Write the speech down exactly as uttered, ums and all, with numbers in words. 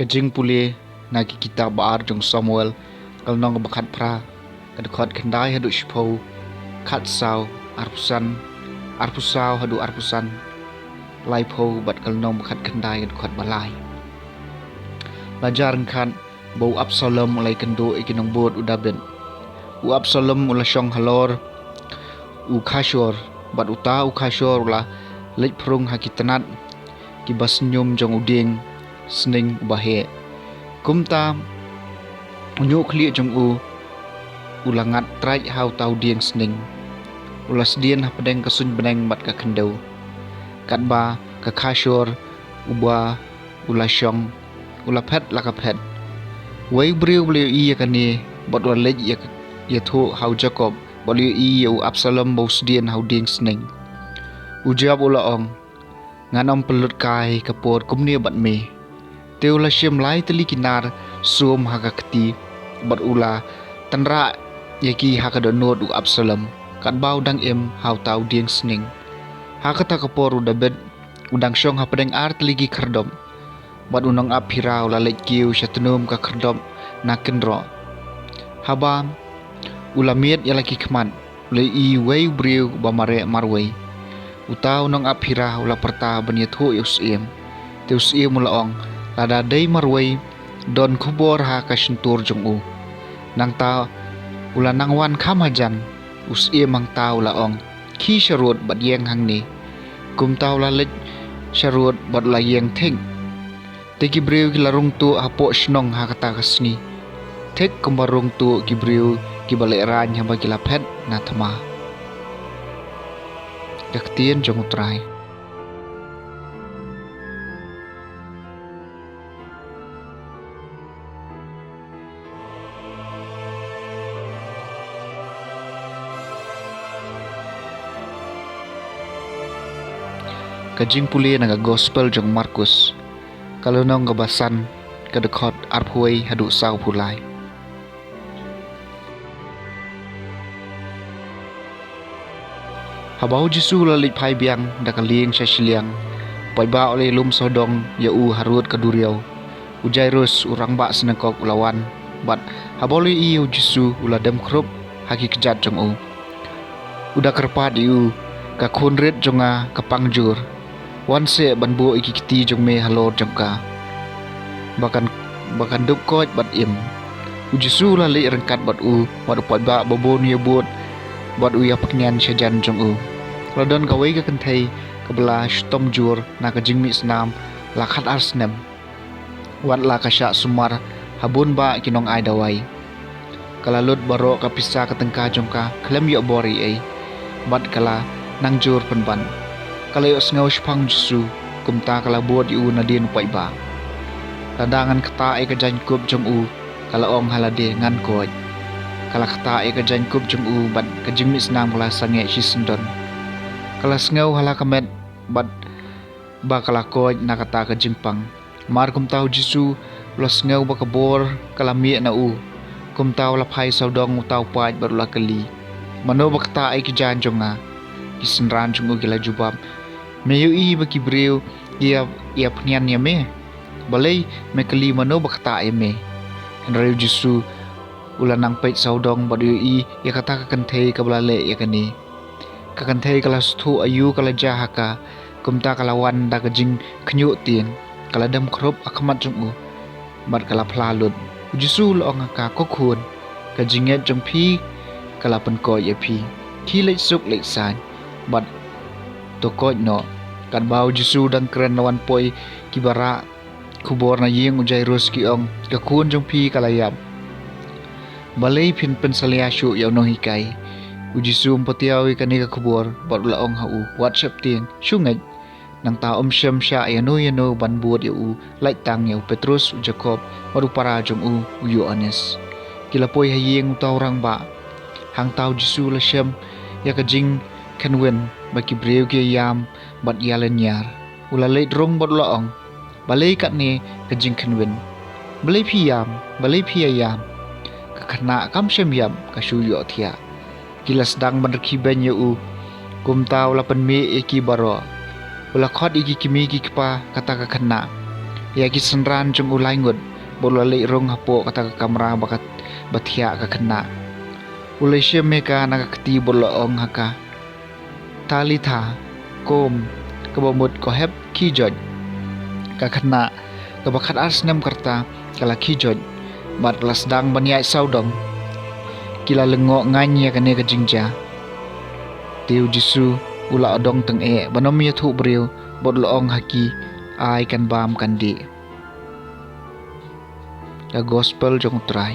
Ka jingpule na ki kitab ba ar jong Samuel, ka lynnong ba khatphra, ka dkhot khyndai haduh shiphew, khatsaw, arphew san, arphew saw haduh arphew san, laiphew, bad ka lynnong ba khatkhyndai, ka dkhot ba lai. La jar ryngkat ba u Absalom u la ïakynduh ïa ki nongbud u Dabid. U Absalom u la shong halor u Khashur, bad uta u Khashur u la leit pyrshang ha ki tnat ki basñium jong u dieng sning uba heh. Kumta u ñiuh khlieh jong u u la ngat trait ha uta u dieng sning. U la sdien hapdeng ka suiñ bneng bad ka khyndew. Katba ka Khashur uba u la shong, u la phet la ka phet. Uwei u briew ba la ïohi ïa kane, bad u la leit ïa, ïathuh ha u Jakob, bad u la ïohi ïa u Absalom ba u sdien ha u dieng sning. U Joab u la ong, ngan ym pynlut kai ka por kumne bad me. Te u la shim lai tylli ki nar sum ha ka kti, bad u la tynrah ïa ki ha ka dohnud u Absalom, katba u dang im ha uta u dieng sning. Ha kata ka por u Dabid u dang shong hapdeng ar tylli ki khyrdop, bad u nongap phira u la leit kiew sha tnum ka khyrdop na kynroh. Haba u la miet ïa la ki khmat, u la ïohi uwei u briew ba mareh marwei. Uta u nongap phira u la pyrta ban ïathuh ïa u syiem. Te u syiem u la ong, lada dei marwei, don khubor ha ka shyntur jong u. Nangta u la nang wan kham hajan. U syiem hangta u la ong, khie sharud bad ïeng hangne. Kumta u la leit sharud bad u la ïeng thik. Te ki briew ki la rung tuh hapoh shnong ha kata ka sngi, thik kumba rung tuh ki briew kiba lehraiñ haba ki la phet na thma. Ka ktien jong U Trai. Ka jingpule na ka Gospel jong u Markus, ka lynnong kaba san, ka dkhot arphew wei haduh sawphew lai. Haba u Jisu u la leit phai biang da ka lieng sha shiliang, u paidbah u la ïalum sawdong ïa u harud ka duriaw. U Jairus, u rangbah synagog, u la wan, bad haba u la ïohi ïa u Jisu, u la dem khrup ha ki kjat jong u. U da kyrpad ïa u, ka khun rit jong nga ka pang jur. Wan seh ban buh ïa ki kti jong me halor jong ka, ba kan, ba kan dup koit bad im. U Jisu u la leit ryngkat bad u, bad u paidbah babun u ïabud, bad u ïapyrkhat shajan jong u. La don kawei ka kynthei kaba la shitom jur na ka jingmih snam la khatar snem, wat la ka shah sumar ha bun bah ki nongai dawai. Ka la lut baroh ka pisa ka tyngka jong ka khlem ïoh bor ei ei, bad ka la nang jur pynban. Ka la ïohsngew shaphang u Jisu, kumta ka la bud ïa u nadien u paidbah. Lada ngan ktah ïa ka jaiñkup jong u, ka la ong ha lade, ngan koit. Ka la ktah ïa ka jaiñkup jong u bad ka jingmih snam ka la sangeh shisyndon. Ka la sngew ha la ka met bad ba ka la koit na kata ka jingpang. Mar kumta u Jisu u la sngew ba ka bor ka la mih na u. Kumta u la phai sawdong uta u paid bad u la kylli, mano ba ktah ïa ki jaiñ jong nga? Ki synran jong u ki la jubab, me ïohi ba ki briew ki ïa, ïapyrkhat ïa me. Balei me kylli mano ba ktah ïa me? Hynrei u Jisu u la nang peit sawdong bad u ïohi ïa kata ka kynthei kaba la leh ïa kane. Ka kynthei ka la sngewthuh aïu ka la jia ha ka, kumta ka la wan da ka jingkhñiuh tieng, ka la dem khrup ha khmat jong u, bad ka la phla lut. U Jisu u la ong ha ka, ko khun, ka jingngeit jong phi ka la pynkoit ïa phi. Khie leit suk leit saiñ, bad to koit noh. Katba u Jisu u dang kren la wan poi kiba rah khubor na ïing u Jairus, ki ong, ka khun jong phi ka la ïap. Balei phin pynsalia shuh ïa u nonghikai? U Jisu um patiaw ïa kane ka khubor bad u la ong ha u, wat sheptieng, shu ngeit. Nangta um shym shah ïano ïano ban bud ïa u, lait tang ïa u Petrus, u Jakob, bad u para jong u, u Ïoannis. Ki la poi ha ïing uta u rangbah. Hangta u Jisu u la shem ïa ka jingkhynwin ba ki briew ki ïam bad ïalynñiar. U la leit rung bad u la ong, balei katne ka jingkhynwin? Balei phi ïam? Balei phi ïa ïam? Ka khynnah kam shym ïap, ka shu ïohthiah. Ki la sdang ban rkhie beiñ ïa u. Kumta u la pynmih ïa ki baroh. U la khot ïa ki kmie ki kpa kata ka khynnah. ïa ki synran jong u lai ngut, bad u la leit rung hapoh kata ka kamra ba ka, ba thiah ka khynnah. U la shim ïa ka na ka kti bad u la ong ha ka, "Talitha kum," kaba mut, "Ko hep, khie joit." Ka khynnah kaba khatar snem ka rta ka la khie joit bad ka la sdang ban ïaid sawdong. Ki la lyngngoh ngaiñ ïa kane ka jingjia. Te u Jisu u la ong tang eh ban ym ïathuh briew bad u la ong ha ki, "Ai kan bam kan dih." Ka Gospel jong u Trai.